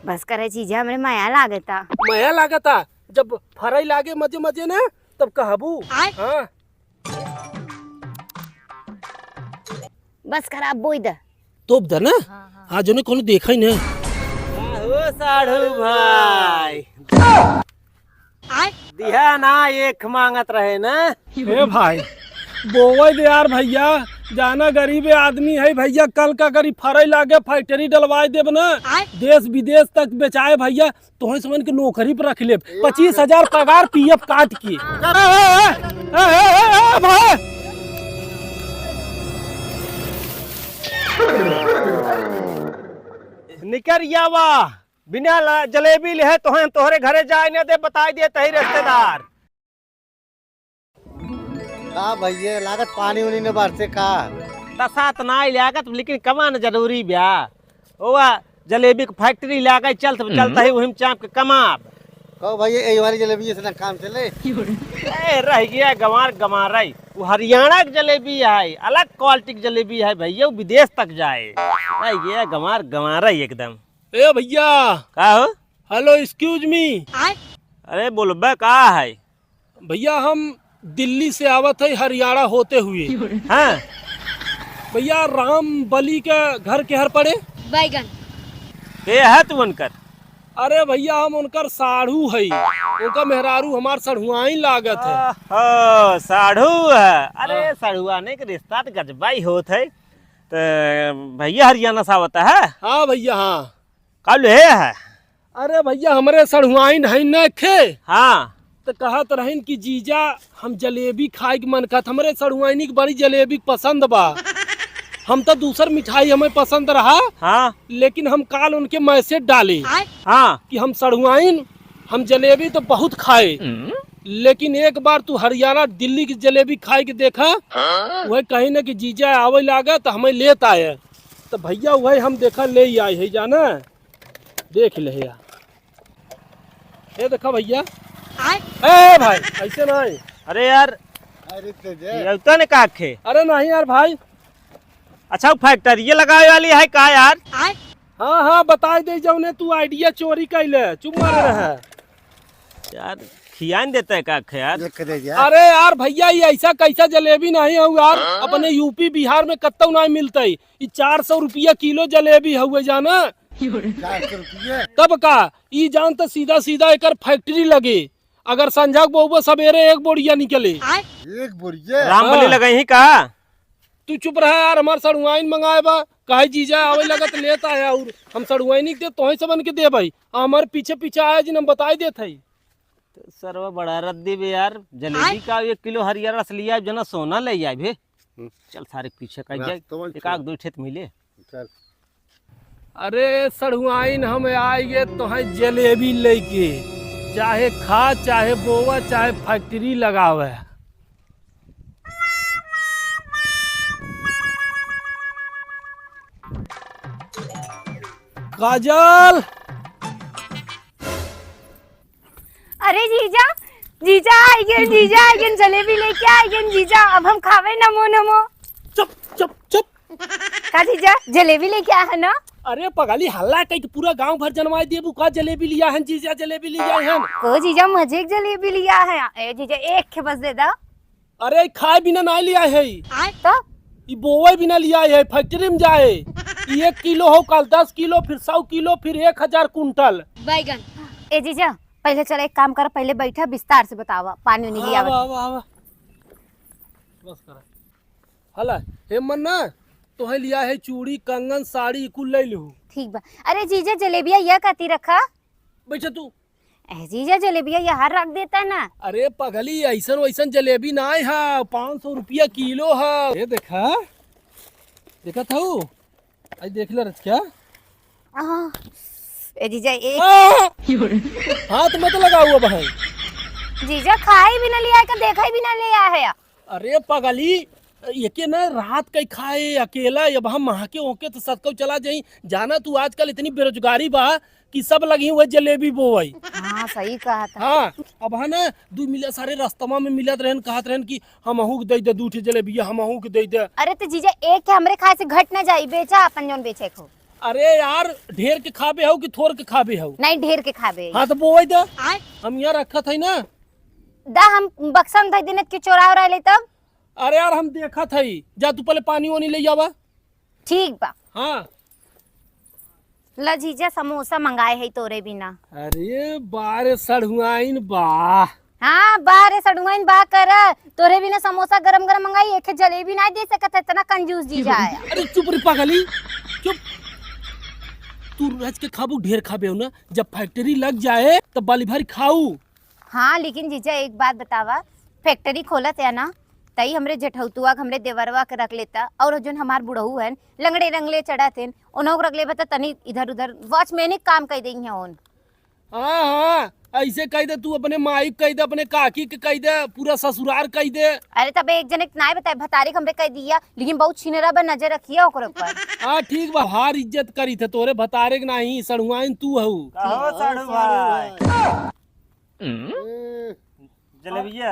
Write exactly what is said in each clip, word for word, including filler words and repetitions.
बस करे जीजा, हमरे मया लागता। मया लागता? जब फराई लागे मजे मजे ना, तब कहबू। आय। हाँ। बस करा, बोई द। तोप द ना। हाँ, हाँ। हाँ, जोने कोनो देखा ही ना। आहो साढ़ू भाई। आय। दिहा ना, एक मांगत रहे ना। ए भाई, बोवे दे यार भैया, जाना गरीबे आदमी है भैया, कल का करी फरई लागे फैक्ट्री डलवाए देब ना, आय। देश विदेश तक बेचाए भैया, तोहई समन के नौकरी पर रख लेब, पच्चीस हजार पगार पीएफ काट के। ए, ए, ए, ए, ए, भाई। निकर यावा, बिना ला-, जलेबी लेहे तोहे हम तोहरे घरे जाए न दे, बताई दे तही रिश्तेदार। का भैया, लागत पानी उनी न बरसे का? दसा त नाई लागत, लेकिन कमान जरूरी बा। ओवा जलेबी क फैक्ट्री लागे, चलत, हम्म। चलत ही वही में चाप के कमाब। कहो भैया, यही वाली जलेबी से ना काम चले? ए, रह गया गंवार गंवारई। वो हरियाणा क जलेबी है, अलग क्वालिटी क जलेबी है भैया, वो विदेश तक जाए। रह गया गंवार गंवारई एकदम। ए भैया। का हो? Hello, excuse me। अरे बोलबे का है? भैया, हम दिल्ली से आवत है हरियाणा होते हुए। हाँ। भैया, राम बली का घर केहर पड़े? बैगन। के है तू उनकर? अरे भैया, हम उनकर साढ़ू है, उनका मेहरारू हमार सढ़ुआइन लागत है। ओहो, साढ़ू है। अरे हाँ। सढ़ुआने के रिश्ता त गजबाई होत है। त भैया हरियाणा से आवत है? हाँ भैया, हाँ। का ले है? अरे भैया, हमरे सढ़ुआइन है न खे। हाँ। त कहत रहिन कि जीजा, हम जलेबी खाए के मन कहत, हमरे सढ़ुआइनी के बड़ी जलेबी पसंद बा। हम त दूसर मिठाई हमें पसंद रहा, हाँ। लेकिन हम काल उनके message डाले हाँ। कि हम सढ़ुआइन, हम जलेबी त बहुत खाए, हम्म। लेकिन एक बार तू हरियाणा दिल्ली की जलेबी खाए के देखा, हाँ। वह कही न कि जीजा आवे लागा त हमें लेत आए। त भैया, वही हम देखा ले ही आए है, जाना, देख ले यार। ये देखा भैया। आय। ए भाई, ऐसे नहीं। अरे यार, अरे तेजे। ये उतना ने का खे? अरे नहीं यार भाई। अच्छा, वो फैक्ट्री लगावे वाली है का यार? आय। हाँ, हाँ, बताई दे, जौने तू idea चोरी कैले, चुप मारे रहे। यार, खियान देता है का खे यार? देख दे यार। अरे यार भैया, ये ऐसा कैसा जलेबी नहीं है यार? हाँ? अपने यूपी बिहार में कत्तौ नहीं मिलता है। ई चार सौ रुपया किलो जलेबी हउए जाना। चार सौ रुपया? तब का, ई जान त सीधा सीधा एकर फैक्ट्री लगे। अगर संझा के बोबो सबेरे एक बोरिया निकले। एक बोरिया? रामबली हाँ। लगाई ही का? तू चुप रहा यार, हमार सड़ुआइन मंगाए बा। काहे जीजा आवे लगत लेता है और हम सड़ुआइन के दे, तोहे सबन के दे भाई। आ हमारे पीछे पीछे आया जिन हम बताई देत है। तो सरवा बड़ा रद्दी बे यार, जलेबी आय? का एक किलो हरियर रस लिया, जना सोना ले आए बे। हम्म। चल सारे पीछे का जाए, रास्तवन एक छोड़। आग दो ठेत मिले। चल। अरे सड़ुआइन, हम आइगे तोहे जलेबी लेके, चाहे खा, चाहे बोवा, चाहे फैक्ट्री लगावे। काजल। अरे जीजा, जीजा आइगेन, जीजा आइगेन, जलेबी लेके आइगेन जीजा, अब हम खावे नमो नमो। चुप, चुप, चुप। का जीजा, जलेबी लेके आए हैं ना? अरे पगली, हल्ला कई के पूरा गांव भर जनवाई देबू का, जलेबी लिया है जीजा, जलेबी लिया है। को जीजा, मजे के जलेबी लिया है। ए जीजा, एक खे बस दे दा। अरे, खाए बिना ना लिया है। आय? तो? ई बोवे बिना लिया है, फैक्ट्री में जाए। ई एक किलो हो, काल दस किलो, फिर सौ किलो, फिर एक हजार कुंटल। बैगन। ए जीजा, पहले चल एक काम कर, पहले बैठा, विस्तार से बतावा, पानी उनी लिया आवा, बता। आवा, आवा। बस करा। हला, हे मन्ना, तोहे लिया है चूड़ी, कंगन, साड़ी, कुल ले लू। ठीक बा। अरे जीजा, जलेबिया यह काती रखा? बैठा तू। ए जीजा, जलेबिया यहाँ रख देता ना। अरे पगली, ऐसन वैसन जलेबी ना है, पाँच सौ रुपया किलो है। ये देखा, देखा था वो? आई देख ले रच क्या? आ, ए जीजा, एक आ! हाथ मत लगाओ अब है। जीजा, खाए भी ना लिया है, का देखा ही भी ना लिया है। अरे पगली, एके ना रात कई खाए अकेला, अब हम वहाँ के ओके तो सतकौ चला जाई। जाना तू आजकल इतनी बेरोजगारी बा कि सब लगी हुए जलेबी बोवई। हाँ, सही कहा था। हाँ, अब है ना, दू मिला सारे रास्तवा में मिलत रहन, कहत रहन कि हमहू के दे दे दू ठे जलेबिया, हमहू के दे दे। अरे तो जीजा, एक के हमरे खाए से घट ना जाई, बेचा अपन जौन बेचे को। अरे यार, ढेर के खाबे हउ कि थोर के खाबे हउ? नहीं, ढेर के खाबे। हाँ, तो बोवै द। आय। हम यहाँ रखत है ना। दा, हम बक्सा में धइ देने के चोरा उरा ले तब। अरे यार, हम देखत है, जा तू पहले पानी वानी ले आवा। ठीक बा। हाँ। ल जीजा, समोसा मंगाए है तोरे बिना। अरे बारे सढ़ुआइन बा। हाँ, बारे सढ़ुआइन बा कर। तोरे बिना समोसा गरम गरम मंगाई, एक जलेबी ना दे सकत है, इतना कंजूस जीजा आया। अरे चुप रे पगली, चुप। तू रच के खाबू, ढेर खाबे हो ना, जब फैक्ट्री लग जाए तब बाली भर खाऊ। हाँ, लेकिन जीजा एक बात बतावा, फैक्ट्री खोलत या ना, तई हमरे जेठौतुआ के, हमरे देवरवा के रख लेता, और जोन हमार बुढ़ऊ हन, लंगड़े रंगले चढ़त हन, उन्हों के रख लेबा त तनी इधर उधर वॉचमैन ही काम कइ देइहैं उन। हाँ, हाँ, ऐसे कहि दे, तू अपने माई के कहि दे, अपने काकी के कहि दे, पूरा ससुरार कहि दे। अरे तब एक जने के नाय बताए, भतारी के हमरे कहि दिया, लेकिन बहुत छिनरा बा, नजर रखिया ओकरे ऊपर। हाँ, ठीक बा, हार इज्जत करी थे तोरे भतारे के नाही, सढ़ुआइन तू हऊ। कहो साढ़ू भाई। हम्म। जलेबिया।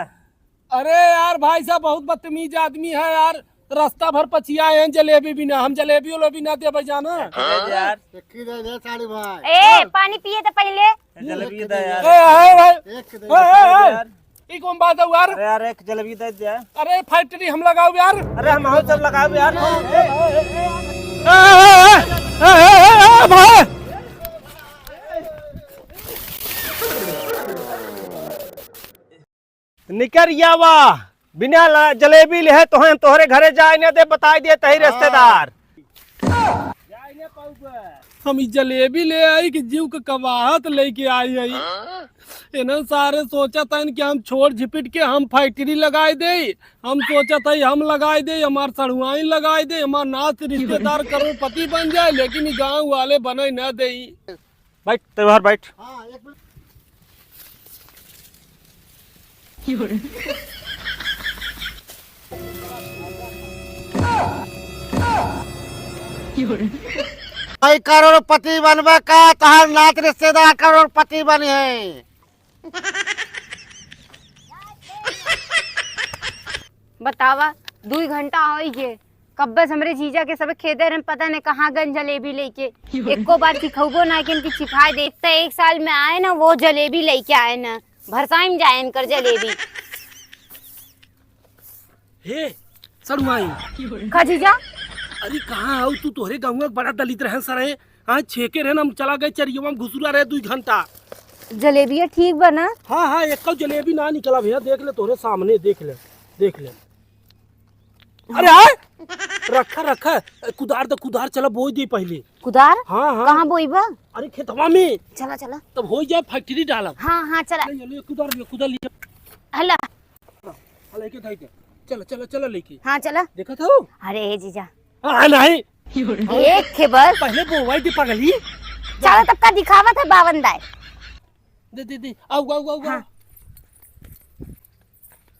अरे यार भाई साहब, बहुत बदतमीज आदमी है यार, रास्ता भर पछियाए हैं जलेबी बिना। हम जलेबी उलेबी ना देबे जाना। ठीक है यार। देखी दे, दे साढ़ू भाई। ए, पानी पिए तो पहले। जलेबी दे यार। ए, ए, भाई। एक दे। ए, ए, ए, यार। ई कौन बात है यार? अरे यार, एक जलेबी दे दे। अरे फैक्ट्री हम लगाओ यार। अरे हम सब लगाओ यार। ए, ए, ए, ए, ए, भाई। निकर यावा, बिना ला-, जलेबी लेहे तोहे, तोहरे घरे जाए न दे, बताई दे तही रिश्तेदार। हम ई जलेबी ले आई कि जीव के कबाहत लेके आई आई। इन्हन सारे सोचत हन कि हम छोड़ झिपिट के हम फैक्ट्री लगाए दे, हम सोचत हई हम लगाए दे, हमार सढ़ुआइन लगाए दे, हमार नात रिश्तेदार करोड़पति बन जाए, लेकिन ई गाँव वाले बने न देई। बैठ, त्योहार बैठ। हाँ, एक मिनट। भाई करोड़पति बनबे का, तहार नात रिश्तेदार करोड़पति बनी है। बतावा, दुई घंटा होई गे, कब्बे से हमरे जीजा के सब खेदे रहन, पता नहीं कहाँ गन जलेबी लेके। एको बार चिखौबो ना कि इनकी चिखाए दे। तो एक साल में आए ना, वो जलेबी लेके आए ना, भरसाई में जाए इनकर जलेबी। हे सड़ुआई। का जीजा? अरे कहाँ हऊ तू? तोहरे गउँवा के बड़ा दलित रहे सरे। हाँ, छेके रहे ना, हम चला गए चरियवा में घुसुरा रहे दुई घंटा। जलेबिया ठीक बा ना? हाँ, हाँ, एक जलेबी ना निकला भैया, देख ले, तोहरे सामने देख ले, देख ले। अरे आए, रखा, रखा, कुदार दे, कुदार, चला बोई दे पहले। कुदार? हाँ, हाँ। कहाँ बोई बा? अरे खेतवा में। चला, चला। तब हो जाए फैक्ट्री डालब। हाँ, हाँ, चला। ले, ले, कुदार ले, कुदार ले। हला। हाँ, लेके धाई दे। चला, चला, चला लेके। हाँ, चला। देखा था वो? अरे, ए जीजा। हाँ, नहीं। एक खे बस। पहले बोवाई दे पगली। चला, तब का दिखावत है बावन दाई। दे, दे, दे। आऊ, आऊ, आऊ, हाँ। आऊ।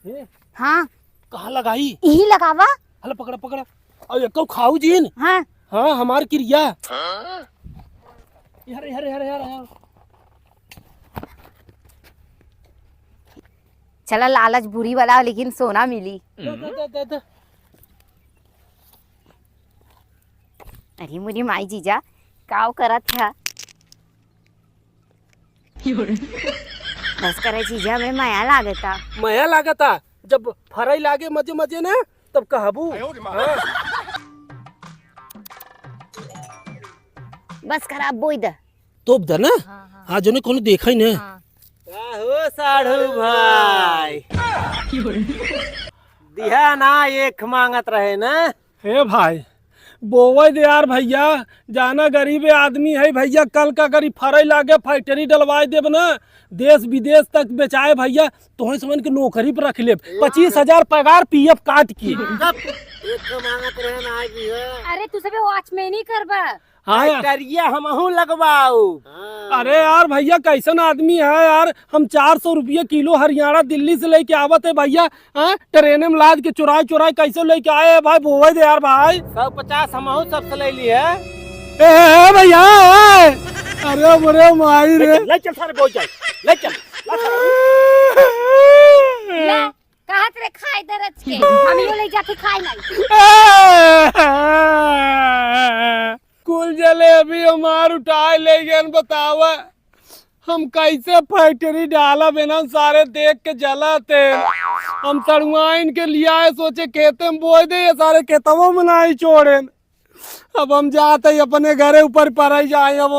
ए, हाँ। कहाँ लगाई? यही लगावा। हला पकड़ा, पकड़ा। और एको खाऊ जीन। हाँ। हाँ, हमार किरिया। अरे, अरे, अरे, अरे, अरे। चला, लालच बुरी वाला, लेकिन सोना मिली। दा, दा, दा, दा, दा। अरे मोरी माई जीजा, काव करत है? बस करे जीजा, हमरे मया लागता। मया लागता? जब फराई लागे मजे मजे ना, तब कहबू। हाँ। बस करा, बोई द। तोप द ना। हाँ, हाँ। हाँ, जोने कोनो देखा ही ना। हाँ। का हो साढ़ू भाई? दिहा ना, एक मांगत रहे ना। हे भाई, बोवे दे यार भैया, जाना गरीबे आदमी है भैया, कल का करी फरई लागे फैक्ट्री डलवाए देब ना, देश विदेश तक बेचाए भैया, तोहे समन के नौकरी पर रख लेब, ए पच्चीस हजार पगार पीएफ काट के। जब एक मांगत रहे ना आज भी है। अरे तू सबे वॉचमैन ही करबा। हाँ। फैक्ट्रिया हमहू लगवाऊ। अरे यार भैया, कैसन आदमी है यार, हम चार सौ रुपये किलो हरियाणा दिल्ली से लेके आवत है भैया, हाँ, ट्रेन में लाद के चुराए चुराए कैसे लेके आए हैं भाई, बोवे दे यार भाई। सौ पचास हमहू सबसे ले ली है। ए, ए, ए, भैया, ए, अरे मोरे माई रे। ले चल, ले चल सारे बोझ जाए, ले चल, ला सारे। ला, कहत रे खाए दरज के, हम यो ले जाके खाए नहीं। कुल जे चले अभी हमार उठाए ले गए, बतावा हम कैसे फैक्ट्री डाला बिना सारे देख के जलाते। हम सड़ुआइन के लियाए सोचे खेते में बोए दे, ये सारे खेतवा में नहीं छोड़े। अब हम जाते ही अपने घरे ऊपर पर आई जाए। अब